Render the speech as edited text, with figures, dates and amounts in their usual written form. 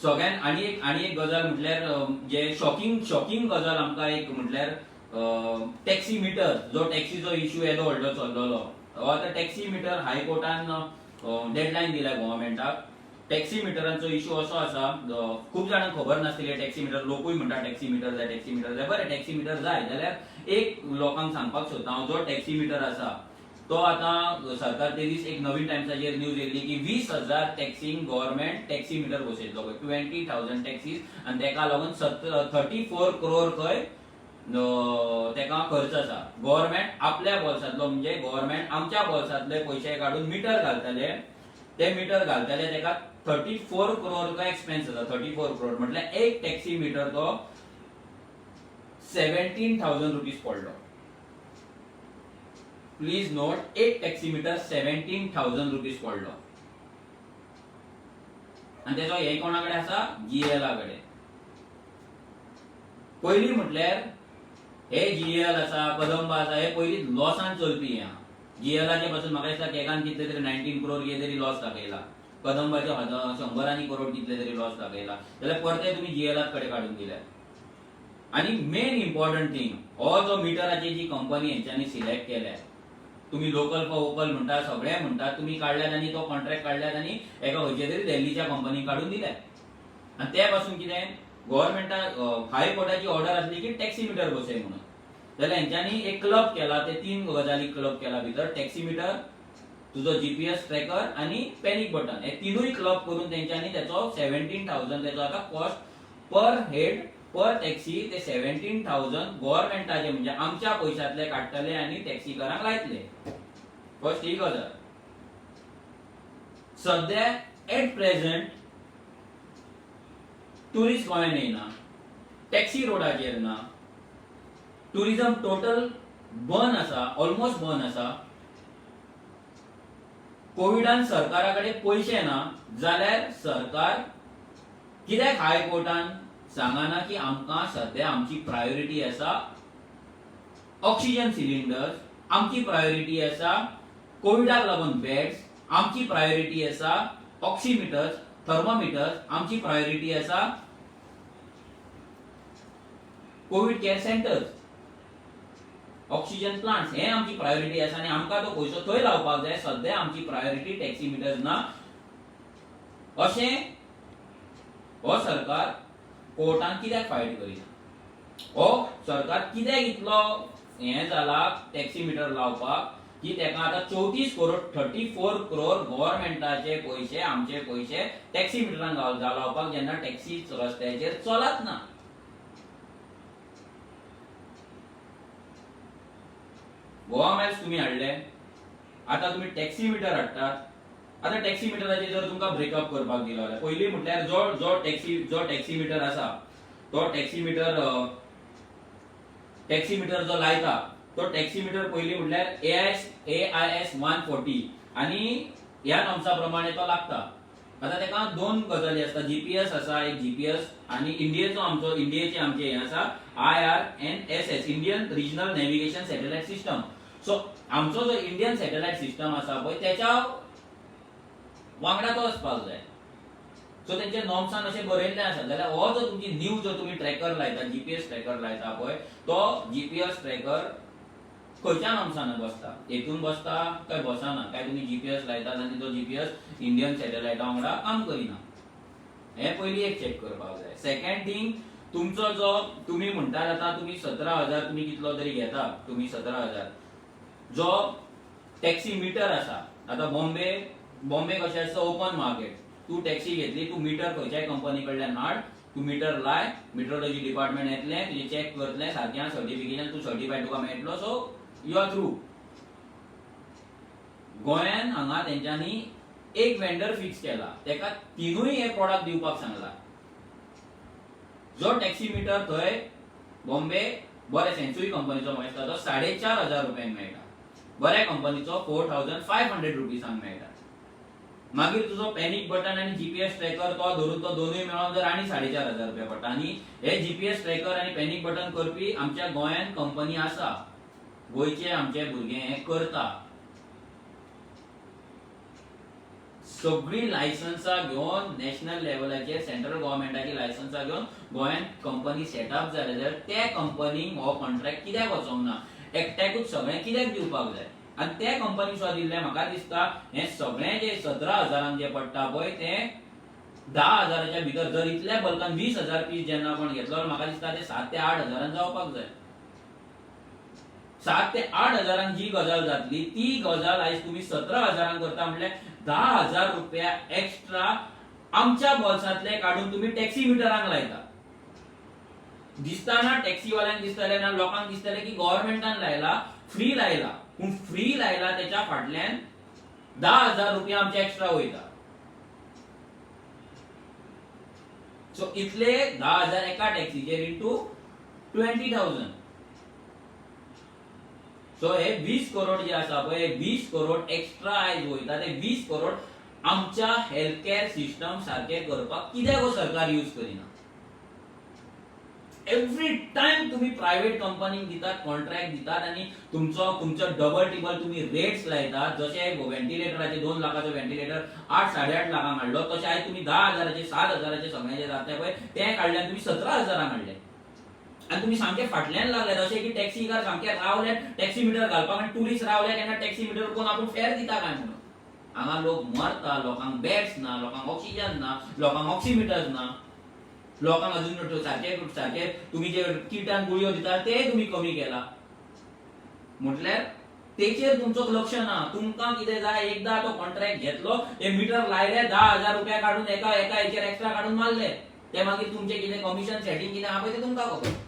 सगळ्यान आनी एक गजाल म्हटल्यार जे शॉकिंग शॉकिंग गजाल आमकां एक म्हटल्यार टॅक्सी मिटर, जो टॅक्सीचो इश्यू येदो व्हडलो चल्लेलो, हो आतां टॅक्सी मिटर हायकोर्टान डेडलायन दिल्या गव्हर्मेंटाक. टॅक्सी मिटरांचो इश्यू असो आसा, खूब जाणांक खबर नासतली. टॅक्सी मिटर लोकूय म्हणटा टॅक्सी मिटर जाय, टॅक्सी मिटर जाय. बरें, टॅक्सी मिटर जाय जाल्यार एक लोकांक सांगपाक सोदता हांव, जो टॅक्सी मिटर आसा तो आतां सरकार ते दीस एक नवीन टायम्साचेर न्यूज येयल्ली की 20,000 टॅक्सींक गव्हर्मेंट टॅक्सी मिटर बसयतलो पळय, 20,000 टॅक्सीज, आनी तेका लागून 34 क्रोर खंय तेका खर्च आसा. गव्हर्मेंट आपल्या बोल्सांतलो, म्हणजे गव्हर्मेंट आमच्या बोल्सांतले पयशे काडून मिटर घालतले. ते मिटर घालतले, तेका 34 क्रोर का एक्सपेन्स आसा. 34 क्रोर म्हटल्यार एक टॅक्सी मिटर तो 17,000 रुपीज पडलो. प्लीज नोट, एक टॅक्सी मिटर 17,000 रुपीज पडलो. आनी तेजो हे कोणा कडेन आसा? जीएला कडेन. पयलीं म्हटल्यार हे जीएल आसा, कदंबा आसा, हे पयलीं लॉसान चलपी. हे जीएलाचे पासून म्हाका दिसता केगान कितले तरी 19 क्रोर कितें तरी लॉस दाखयला, कदंबाचे हजार शंबरांनी करोड कितले तरी लॉस दाखयला, जाल्यार परते तुमी जीएलाक कडेन काडून दिल्यात. आनी मेन इम्पॉर्टंट थिंग, हो जो मिटराची जी कंपनी हेंच्यांनी सिलेक्ट केल्या, तुमी लोकल फॉर वोकल म्हणटा, सगळे म्हणटात, तुमी काडल्यात आनी तो कॉन्ट्रॅक्ट काडल्यात आनी एका खंयच्या तरी दिल्लीच्या कंपनीक काडून दिल्यात. आनी ते पासून कितें गव्हर्मेंटा हायकोर्टाची ऑर्डर आसली की टॅक्सी मिटर बसय म्हणून, जाल्यार हेंच्यांनी एक क्लब केला. ते तीन गजाली क्लब केला भितर, टॅक्सी मिटर, तुजो जीपीएस ट्रॅकर आनी पॅनिक बटन, हे तिनूय क्लब करून तेंच्यांनी तेचो 17,000 तेचो आतां cost per head per taxi. ते 17,000 गव्हर्मेंटाचे, म्हणजे आमच्या पयशांतले काडटले आनी टॅक्सीकारांक लायतले. फर्स्ट ही गजाल. सध्या एट प्रेझेंट टुरिस्ट गोंयांत येयना, टॅक्सी रोडाचेर ना, टुरिझम टोटल बंद आसा, ऑलमोस्ट बंद आसा. कोविडान सरकारा कडेन पयशे ना, जाल्यार सरकार कित्याक हायकोर्टान सांगना की आमकां सध्या आमची प्रायोरिटी आसा ऑक्सिजन सिलिंडर्स, आमची प्रायोरिटी आसा कोविडाक लागून बेड्स, आमची प्रायोरिटी आसा ऑक्सिमिटर्स, थर्मोमिटर्स, आमची प्रायोरिटी आसा Covid care centres, oxygen plants, हे आमची प्रायोरिटी आसा आनी आमकां तो पयसो थंय लावपाक जाय. सध्या आमची प्रायोरिटी टॅक्सी मिटर्स ना, अशें हो सरकार कोर्टान कित्याक फायट करिना? हो सरकार कित्याक इतलो हें जाला टॅक्सी मिटर लावपाक की तेका आतां 34 करोड, 34 क्रोर गव्हर्मेंटाचे पयशे, आमचे पयशे टॅक्सी मिटरांक लावपाक, जेन्ना टॅक्सी रस्त्याचेर चलत ना? गोवा मायल्स तुमी हाडले, आतां तुमी टॅक्सी मिटर हाडटात. आतां टॅक्सी मिटराचेर जर तुमकां ब्रेकअप करपाक दिलो जाल्यार पयलीं म्हटल्यार जो टॅक्सी मिटर आसा, तो टॅक्सी मिटर जो लायता, तो टॅक्सी मिटर पयलीं म्हटल्यार AIS 140 आनी ह्या नॉर्म्सा प्रमाणे तो लागता. आतां तेका दोन गजाली आसता. जीपीएस आसा एक, जीपीएस आनी इंडियेचो आमचो, इंडियेचे आमचे हें आसा IRNSS, Indian Regional Navigation Satellite System. So आमचो जो इंडियन सॅटेलायट सिस्टम आसा पळय, तेच्या वांगडा तो वचपाक जाय. सो तेंच्या नॉर्म्सान अशें बरयल्लें आसा. जाल्यार हो जो तुमची न्यू जो तुमी ट्रॅकर लायता, जीपीएस ट्रॅकर लायता पळय, तो जीपीएस ट्रॅकर खंयच्या नॉर्म्सान बसता? हेतून बसता काय बसना? काय तुमी जीपीएस लायतात आनी तो जीपीएस इंडियन सॅटेलायटा वांगडा काम करिना? हें पयलीं एक चॅक करपाक जाय. सेकंड थिंग, तुमचो जो तुमी म्हणटात आतां तुमी 17,000, तुमी कितलो तरी घेता तुमी 17,000 जो टॅक्सी मिटर आसा. आतां बॉम्बे कशें आसता, ओपन मार्केट. तूं टॅक्सी घेतली, तूं मिटर खंयच्याय कंपनी कडल्यान हाड, तूं मिटर लाय, मिट्रोलॉजी डिपार्टमेंट येतलें, तुजें चॅक करतलें सारकें, सर्टिफिकेशन, तूं सर्टिफायड तुका मेळटलो, सो you are through. गोंयान हांगा तेंच्यांनी एक वेंडर फिक्स केला, तेका तिनूय हे प्रॉडक्ट दिवपाक सांगला. जो टॅक्सी मिटर थंय बॉम्बे बरे सेन्सुरी कंपनीचो मेळटा, तो 4,500 रुपयांक मेळटा, बऱ्या कंपनीचो 4,500 रुपीसांक मेळटा. मागीर तुजो पॅनिक बटन आनी जीपीएस ट्रॅकर तो धरून तो दोनूय मेळोन जर आनी 4,500 रुपया पडटा. आनी हे जीपीएस ट्रॅकर आनी पॅनिक बटन करपी आमच्या गोंयांत कंपनी आसा, गोंयचे आमचे भुरगे हे करता. सगळीं लायसन्सां घेवन नॅशनल लेवलाचेर सेंट्रल गव्हर्मेंटाची लायसन्सां घेवन गोंयांत कंपनी सेटअप जाल्या जाल्यार त्या कंपनीक हो कॉन्ट्रॅक्ट कित्याक वचोंक ना? एकट्याकूच सगळें कित्याक दिवपाक जाय? आनी त्या कंपनीक सुद्दां दिल्लें म्हाका दिसता हें सगळें जें 17,000 जे पडटा पळय, तें 10,000च्या भितर जर इतल्या बल्कान 20,000 पीस जेन्ना आपण घेतलो जाल्यार म्हाका दिसता ते 7 ते 8 हजारान जावपाक जाय. 7 ते 8 हजारांक जी गजाल जातली, ती गजाल आयज तुमी 17,000 करता म्हणल्यार 10,000 रुपया एक्स्ट्रा आमच्या बोल्सांतले काडून तुमी टॅक्सी मिटरांक लायता. दिसताना टॅक्सीवाल्यांक दिसतलें ना, लोकांक दिसतलें की गव्हर्मेंटान लायला, फ्री लायला. पूण फ्री लायला त्याच्या फाटल्यान 10,000 रुपया आमचे एक्स्ट्रा वयता. सो इतले 10,000 एका टॅक्सीचेर इंटू 20,000. सो हे 20 करोड जे आसा पळय, हे 20 करोड एक्स्ट्रा आयज वयता. ते 20 करोड आमच्या हेल्थ केअर सिस्टम सारकें करपाक कित्याक हो सरकार यूज करिना? एवरी टायम तुम्ही प्रायव्हेट कंपनीक दितात, कॉन्ट्रॅक्ट दितात आनी तुमचो तुमचो डबल टिबल तुम्ही रेट्स लायतात. जशे व्हेंटिलेटराचे 2 लाखाचो व्हेंटिलेटर 8 8.5 लाखांक हाडलो, तशें आयज तुमी 10,000चे, 7,000चे सगळ्यांचे जाता पळय, ते काडले आनी तुमी 17,000 हाडले आनी तुमी सामके फाटल्यान लागल्यात, अशें की टॅक्सीकार सामके रावले टॅक्सी मिटर घालपाक आनी टुरिस्ट रावले केन्ना टॅक्सी मिटर कोण आपूण फेर दिता काय म्हणून. हांगा लोक मरता, लोकांक बेड्स ना, लोकांक ऑक्सिजन ना, लोकांक ऑक्सिमिटर्स ना, लोकांक अजून सारके सारके तुम्ही जे किटान गुळयो दितात ते तुमी कमी केला. म्हटल्यार तेचेर तुमचो लक्ष ना. तुमकां कितें जाय, एकदा तो कॉन्ट्रॅक्ट घेतलो, ते मिटर लायले, 10,000 रुपया काडून एका एका हेचेर एक्स्ट्रा काडून मारले, ते मागीर तुमचे कितें कमिशन सेटींग कितें आहा पळय, ते तुमकां खबर.